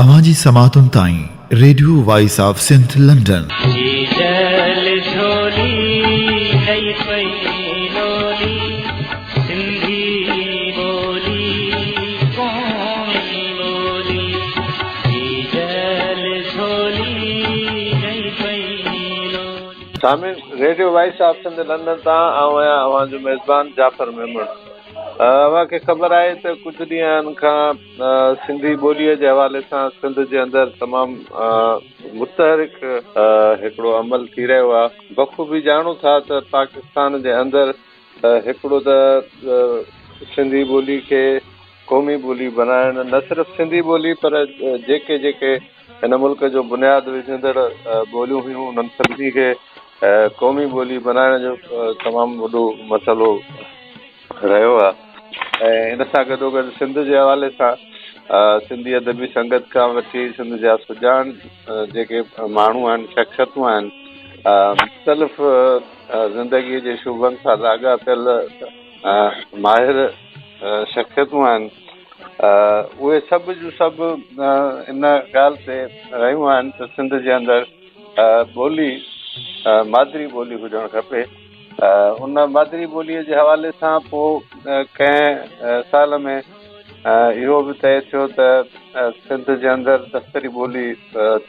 اوهان جي سماعتن تائين radio voice of Sindh London. Jijal جهولي لئي پئي لولي، سنڌي ٻولي قومي ٻولي، جيجل جهولي لئي پئي لولي. سامعين radio voice of Sindh London تان آئون آهيان اوهان جو ميزبان جعفر ميمڻ. اوهان کي خبر آهي ته ڪجهه ڏينهن کان سنڌي ٻوليء جي حوالي سان سنڌ جي اندر تمام متحرڪ هڪڙو عمل ٿي رهيو آهي. بخوبي ڄاڻون ٿا ته پاڪستان جي اندر هڪڙو ته سنڌي ٻولي کي قومي ٻولي بنائڻ نه صرف سنڌي ٻولي پر جيڪي جيڪي هن ملڪ جو بنياد وجهندڙ ٻوليون هيون انهن سڀني کي قومي ٻولي بنائڻ جو تمام وڏو مسئلو رهيو آهي ۽ ان سان گڏوگڏ سنڌ جي حوالي سان سنڌي ادبي سنگت کان وٺي سنڌ جا سڄاڻ جيڪي ماڻهو آهن شخصيتون آهن مختلف زندگي جي شعبن سان لاڳاپيل ماهر شخصيتون آهن اهي سڀ جون سڀ ان ڳالهه تي رهيون آهن ته سنڌ جي اندر ٻولي مادري ٻولي هجڻ کپي ان مادري ٻوليء جي حوالي سان پوء ڪنهن سال ۾ اهو به طئي ٿيو ته سنڌ جي اندر دفتري ٻولي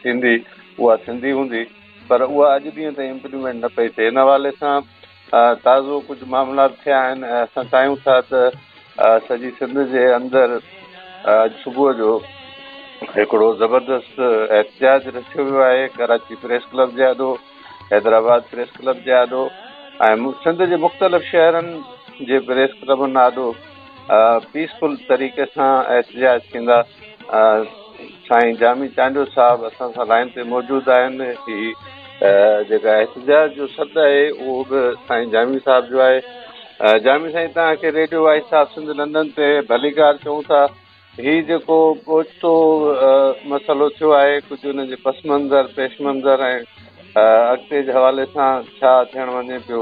ٿيندي اها سنڌي هوندي پر اها اڄ ڏينهن تائين امپليمينٽ نه پئي ٿئي ان حوالي سان تازو ڪجهه معاملات ٿيا آهن ۽ اسان چاهيون ٿا ته سڄي سنڌ جي اندر اڄ صبح جو هڪڙو زبردست احتجاج رکيو ويو آهي ڪراچي پريس ڪلب جي آڏو حيدرآباد پريس ڪلب جي آڏو ۽ سنڌ جي مختلف شهرن جي پريس ڪلبن آڏو پيسفل طريقي سان احتجاج ٿيندا. سائين جامي چانڊيو صاحب اسان سان لائن تي موجود آهن. هي جيڪا احتجاج جو سڏ آهي اهو به سائين جامي صاحب جو آهي. جامي سائين توهان کي radio voice of Sindh London تي ڀليڪار چئون ٿا. هي جيڪو اوچتو مسئلو ٿيو آهي ڪجهه ان جي پس منظر پيش منظر ۽ اڳتي جي حوالي سان ڇا ٿيڻ وڃي پيو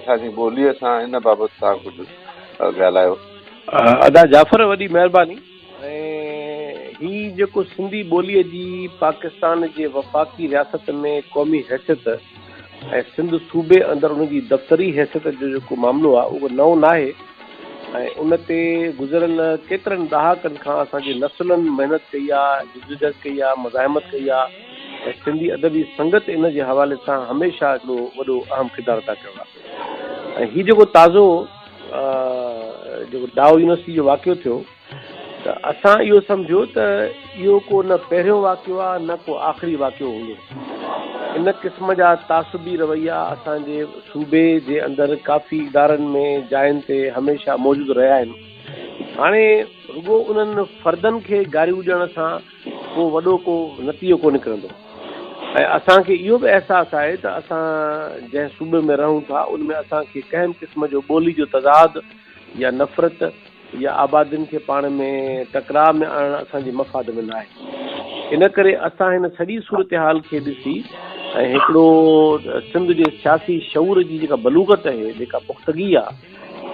اسان جي ٻوليء سان ان بابت توهان ڪجهه ڳالهايو. ادا جعفر وڏي مهرباني ۽ هي جيڪو سنڌي ٻوليء جي پاڪستان جي وفاقي رياست ۾ قومي حيثيت ۽ سنڌ صوبي اندر ان جي دفتري حيثيت جو جيڪو معاملو آهي اهو نئون ناهي ۽ ان تي گذريل ڪيترن ڏهاڪن کان اسان جي نسلن محنت ڪئي آ، جدوجهد ڪئي آ، مزاحمت ڪئي آ ۽ سنڌي ادبي سنگت ان جي حوالي سان هميشه هڪڙو وڏو اهم ڪردار ادا ڪيو آ ۽ هي جيڪو تازو جيڪو ڊائو يونيورسٽي جو واقعو ٿيو ته اسان اهو سمجهيو ته اهو ڪو نه پهريون واقعو آهي نه ڪو آخري واقعو هوندو. ان قسم جا تعصبي رويا اسان جي صوبي جي اندر ڪافي ادارن ۾ جاين تي هميشه موجود رهيا آهن. هاڻي رڳو انهن فردن کي گاريون ڏيڻ سان ڪو وڏو ڪو نتيجو ڪو نڪرندو ۽ اسان کي اهو به احساس آهي ته اسان جنهن صوبي ۾ رهون ٿا ان ۾ اسان کي ڪنهن به قسم جو ٻولي جو تضاد يا نفرت يا آبادين کي پاڻ ۾ ٽڪراء ۾ آڻڻ اسان جي مفاد ۾ ناهي. ان ڪري اسان هن سڄي صورتحال کي ڏسي ۽ هڪڙو سنڌ جي سياسي شعور جي جيڪا بلوغت اهي، جيڪا پختگي آ،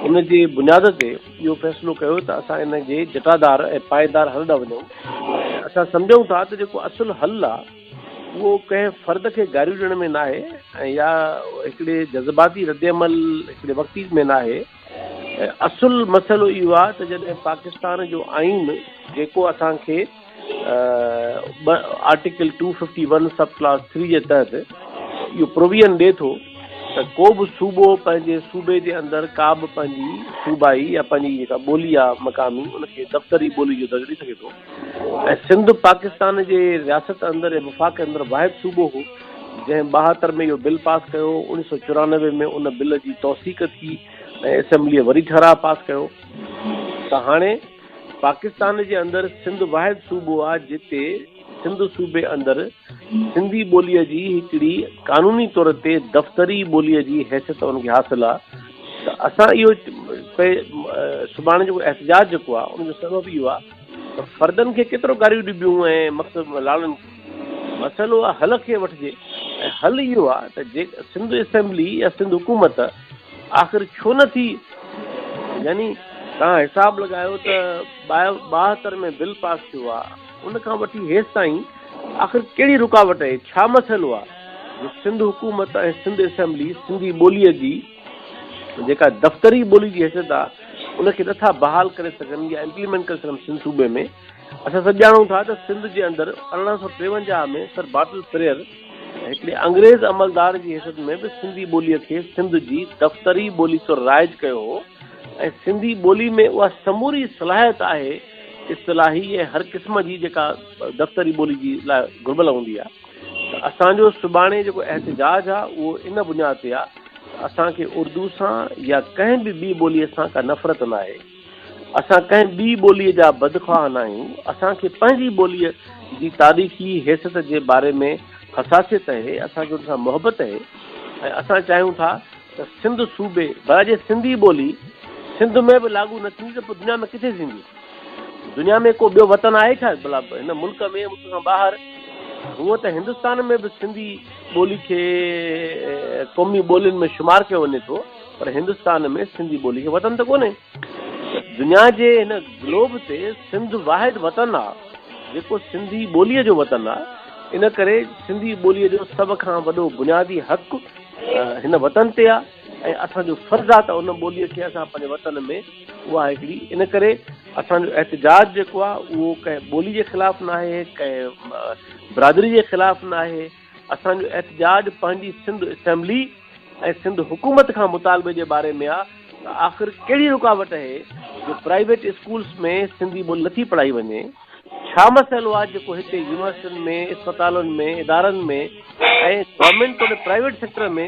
ان جي بنياد تي اهو فيصلو ڪيو ته اسان ان جي جٽادار ۽ پائيدار حل ڏانهن وڃون ۽ اسان سمجهون ٿا ته جيڪو اصل حل آ اهو ڪنهن فرد کي گاريون ڏيڻ ۾ ناهي ۽ يا هڪڙي جذباتي ردعمل هڪڙي وقتي ۾ ناهي. اصل مسئلو اهو آهي ته جڏهن پاڪستان جو آئين جيڪو اسان کي article two fifty one sub clause three جي تحت اهو پروويزن ڏي ٿو ته ڪو به صوبو پنهنجي صوبي جي اندر ڪا به پنهنجي صوبائي يا پنهنجي جيڪا ٻولي آهي مقامي ان کي دفتري ٻولي جو درجو ڏئي سگهي ٿو ۽ سنڌ پاڪستان جي رياست اندر يا وفاق اندر واحد صوبو هو جنهن 72 ۾ اهو بل پاس ڪيو، 1994 ۾ ان بل جي توثيق ٿي ۽ اسيمبليء وري ٺهراء پاس ڪيو ته هاڻي پاڪستان جي اندر سنڌ واحد صوبو آهي جتي سنڌ صوبي اندر سنڌي ٻوليء جي هڪڙي قانوني طور تي دفتري ٻوليء جي حيثيت ان کي حاصل آهي ته اسان اهو سڀاڻي جيڪو احتجاج جيڪو آهي ان جو سبب اهو آهي ته فردن کي ڪيترو گاريون ڏبيون ۽ مقصد لاڙن کي مسئلو آ حل کي وٺجي ۽ حل اهو آ ته جي سنڌ اسيمبلي يا سنڌ حڪومت آخر ڇو نه ٿي يعني توهان حساب لڳايو ته 72 ۾ بل پاس ٿيو آ. ان کان وٺي هيستائين آخر ڪهڙي رڪاوٽ آهي، ڇا مسئلو آهي جو سنڌ حڪومت ۽ سنڌ اسيمبلي سنڌي ٻوليء جي جيڪا دفتري ٻولي جي حيثيت آهي ان کي نٿا بحال ڪري سگهن يا امپليمينٽ ڪري سگهن سنڌ صوبي ۾. اسان سڀ ڄاڻون ٿا ته سنڌ جي اندر 1853 ۾ سر بارٽل فريئر هڪڙي انگريز عملدار جي حيثيت ۾ به سنڌي ٻوليء کي سنڌ جي دفتري ٻولي طور رائج ڪيو هو ۽ سنڌي ٻولي ۾ اها سموري صلاحيت آهي اصطلاحي ۽ هر قسم جي جيڪا دفتري ٻولي جي لاء گهربل هوندي آهي ته اسان جو سڀاڻي جيڪو احتجاج آهي اهو ان بنياد تي آهي ته اسان کي اردو سان يا ڪنهن به ٻي ٻوليء سان ڪا نفرت ناهي. اسان ڪنهن ٻي ٻوليء جا بدخواهه ناهيون، اسان کي پنهنجي ٻوليء جي تاريخي حيثيت جي باري ۾ حساسيت اهي، اسان کي ان سان محبت اهي ۽ اسان چاهيون ٿا ته سنڌ صوبي ڀلا جي سنڌي ٻولي سنڌ ۾ به لاڳو نه ٿيندي ته پوء دنيا ۾ ڪٿي ٿيندي؟ دنيا ۾ ڪو ٻيو وطن آهي ڇا ڀلا هن ملڪ ۾ ملڪ کان ٻاهر؟ هونء ته هندستان ۾ به سنڌي ٻولي کي قومي ٻولين ۾ شمار ڪيو وڃي ٿو. پر هندستان ۾ سنڌي ٻولي کي وطن ته ڪونهي. دنيا جي هن گلوب تي سنڌ واحد وطن آ جيڪو سنڌي ٻوليء جو وطن آ. ان ڪري سنڌي ٻوليء جو سڀ کان وڏو بنيادي حق هن وطن تي آ ۽ اسان جو فرض آ ته ان ٻوليء کي اسان پنهنجي وطن ۾ اها هڪڙي ان ڪري اسان جو احتجاج جيڪو آ اهو ڪنهن ٻولي جي خلاف ناهي، ڪنهن برادري جي خلاف ناهي. اسان جو احتجاج پنهنجي سنڌ اسيمبلي ۽ سنڌ حڪومت کان مطالبي جي باري ۾ آ ته آخر ڪهڙي رڪاوٽ اهي جو پرائيويٽ اسڪولس ۾ سنڌي ٻولي نٿي پڙهائي وڃي؟ ڇا مسئلو آ جيڪو هتي يونيورسٽين ۾ اسپتالن ۾ ادارن ۾ ۽ گورنمينٽ توڙي پرائيويٽ سيڪٽر ۾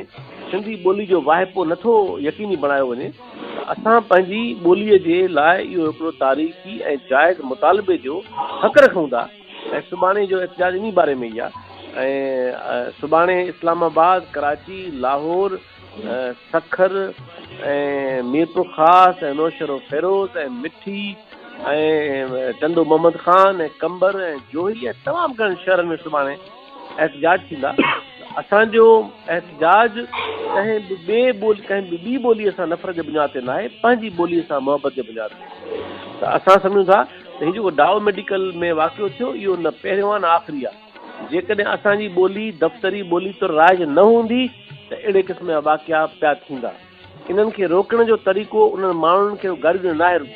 سنڌي ٻولي جو واهپو نٿو يقيني بڻايو وڃي ته اسان پنهنجي ٻولي جي لاء اهو هڪڙو تاريخي ۽ جائز مطالبي جو حق رکون ٿا. ۽ سڀاڻي جو احتجاج انهي باري ۾ ئي آهي ۽ سڀاڻي اسلام آباد، ڪراچي، لاهور، سکر ۽ ميرپورخاص ۽ نوشهروفيروز ۽ مٺي ۽ ٽنڊو محمد خان ۽ قمبر ۽ جوهي ۽ تمام گهڻن شهرن ۾ سڀاڻي احتجاج ٿيندا. اسان جو احتجاج ڪنهن به ٻئي ٻولي ڪنهن به ٻي ٻولي سان نفرت جي بنياد تي ناهي پنهنجي ٻولي سان محبت جي بنياد تي ته اسان سمجهون ٿا ته هي جيڪو ڊائو ميڊيڪل ۾ واقعو ٿيو اهو نه پهريون آهي نه آخري آهي. جيڪڏهن اسان جي ٻولي دفتري ٻولي طور رائج نه هوندي ته اهڙي قسم جا واقعا پيا ٿيندا. انهن کي روڪڻ جو طريقو انهن ماڻهن کي گاڏيون ڏيڻ ناهي رڳو.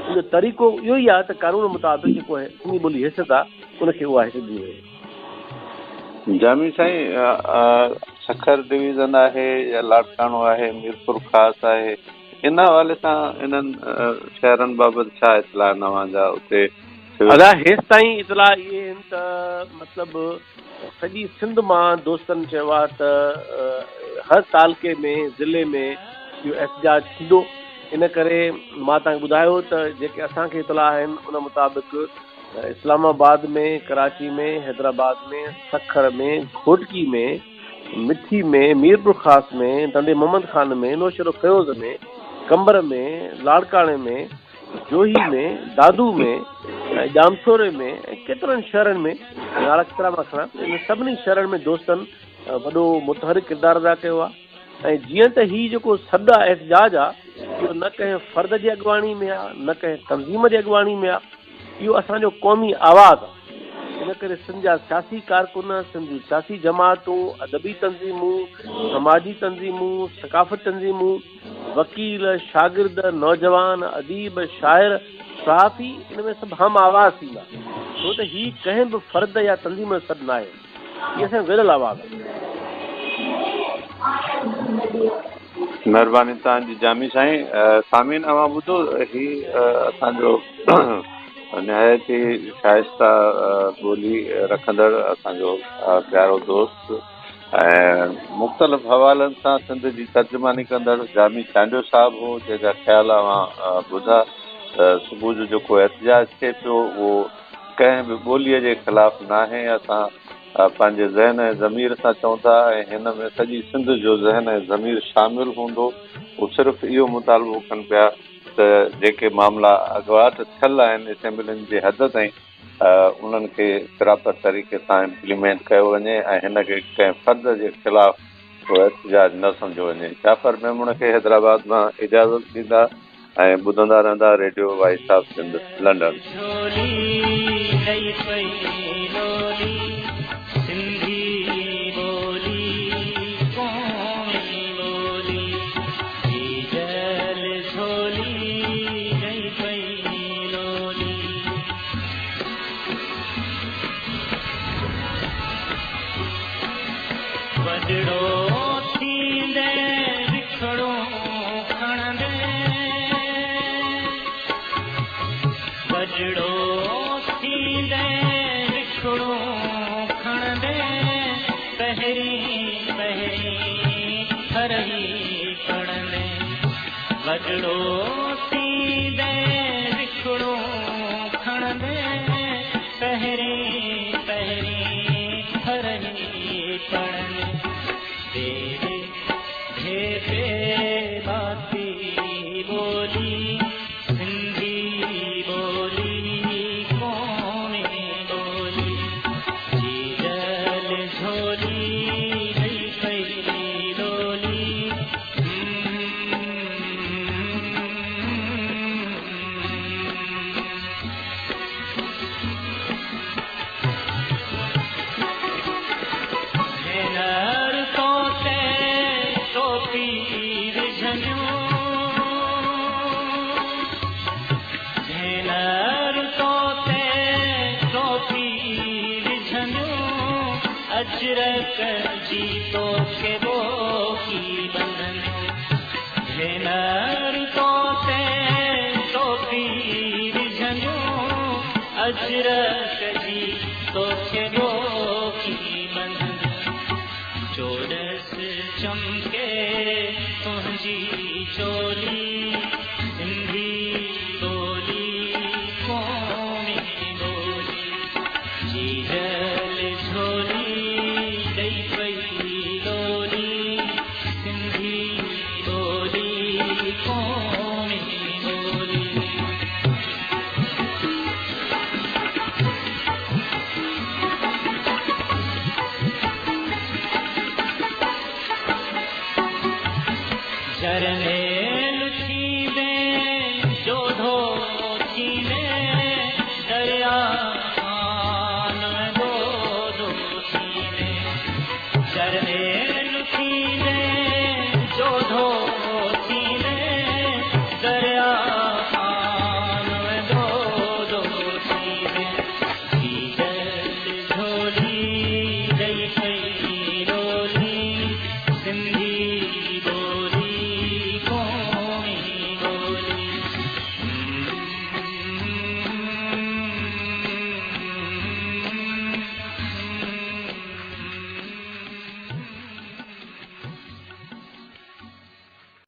ان جو طريقو اهو ئي آهي ته قانون مطابق جيڪو سنڌي ٻولي حيثيت آهي ان کي اها حيثيت ڏني وڃي. جامي سائين سکر ڊويزن آهي يا لاڙڪاڻو آهي ميرپورخاص آهي ان حوالي سان انهن شهرن بابت ڇا اطلاع آهن اوهان جا اتي سول. ادا هيستائين اطلاع اهي آهن ته مطلب سڄي سنڌ مان دوستن چيو آهي ته هر تعلقي ۾ ضلعي ۾ اهو احتجاج ٿيندو ان ڪري مان توهان کي ٻڌايو ته جيڪي اسان کي اطلاع آهن ان مطابق اسلام آباد ۾ ڪراچي ۾ حيدرآباد ۾ سکر ۾ گهوٽڪي ۾ مٺي ۾، ميرپورخاص ۾، ٽنڊي محمد خان ۾، نوشهروفيروز ۾، قمبر ۾، لاڙڪاڻي ۾، جوهي ۾، دادو ۾ ۽ ڄامشوري ۾ ۽ ڪيترن شهرن ۾ نالا ڪيترا مان کڻان انهن سڀني شهرن ۾ دوستن وڏو متحرڪ ڪردار ادا ڪيو آهي ۽ جيئن ته هي جيڪو سڏ آهي احتجاج آهي اهو نه ڪنهن فرد جي اڳواڻي ۾ آهي نه ڪنهن تنظيم جي اڳواڻي ۾ آهي اهو اسان جو قومي آواز آهي. ان ڪري سنڌ جا سياسي ڪارڪن، سنڌ جون سياسي جماعتون، ادبي تنظيمون، سماجي تنظيمون، ثقافتي تنظيمون، وڪيل، شاگرد، نوجوان، اديب، شاعر، صحافي ان ۾ سڀ هم آواز ٿيندا. ڇو ته هي ڪنهن به فرد يا تنظيم جو سڏ ناهي. هي اسان جو گڏيل آواز آهي. مهرباني توهان جي جامي سائين. سامعين اوهان ٻڌو هي اسان جو نهايت ئي شائسته ٻولي رکندڙ اسان جو پيارو دوست ۽ مختلف حوالن سان سنڌ جي ترجماني ڪندڙ جامي چانڊيو صاحب هو جنهن جا خيال اوهان ٻڌا ته صبح جو جيڪو احتجاج ٿئي پيو اهو ڪنهن به ٻوليء جي خلاف ناهي اسان پنهنجي ذهن ۽ ضمير سان چئون ٿا ۽ هن ۾ سڄي سنڌ جو ذهن ۽ ضمير شامل هوندو هو صرف اهو مطالبو ڪن پيا ته جيڪي معاملا اڳواٽ ٿيل آهن اسيمبلين جي حد تائين انهن کي پراپر طريقي سان امپليمينٽ ڪيو وڃي ۽ هن کي ڪنهن فرد جي خلاف ڪو احتجاج نه سمجهيو وڃي. جعفر ميمڻ کي حيدرآباد مان اجازت ڏيندا ۽ ٻڌندا رهندا radio voice of Sindh London. جهولي لئي پئي لولي، سنڌي ٻولي قومي ٻولي، جيجل جهولي ڏئي پئي لولي. وڏڙو ٿيندي وکڙو کڻندي، وڏڙو ٿيندي وکڙو کڻندي، پهرين پهرين ٿرهي پڙهندي. وڏڙو ٿيندي وکڙو کڻندي، پهرين پهرين ٿرهي پڙهندي. ديري ڍيپي باتي ٻولي، سنڌي ٻولي قومي ٻولي، جيجل جهولي ڏئي پئي لولي. ڀينر تو تي ٽوپي وجهنديون، ڀينر تو تي ٽوپي وجهنديون، اجرڪ جي توکي ٻوڪي ٻڌنديون. ڀينر تو تي ٽوپي وجهنديون، اجرڪ جي توکي ٻوڪي ٻڌنديون. چوڏس چمڪي تنهنجي چولي، سنڌي ٻولي قومي ٻولي، جيجل جهولي ڏئي پئي لولي، سنڌي ٻولي قومي ٻولي. جرنيل ٿيندي جوڌو ٿيندي، دريا خان دودو ٿيندي. جرنيل ٿيندي جوڌو ٿيندي، دريا خان دودو ٿيندي. جيجل جهولي ڏئي پئي لولي، سنڌي ٻولي قومي ٻولي.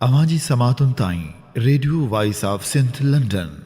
اوهان جي سماعتن تائين radio voice of Sindh London.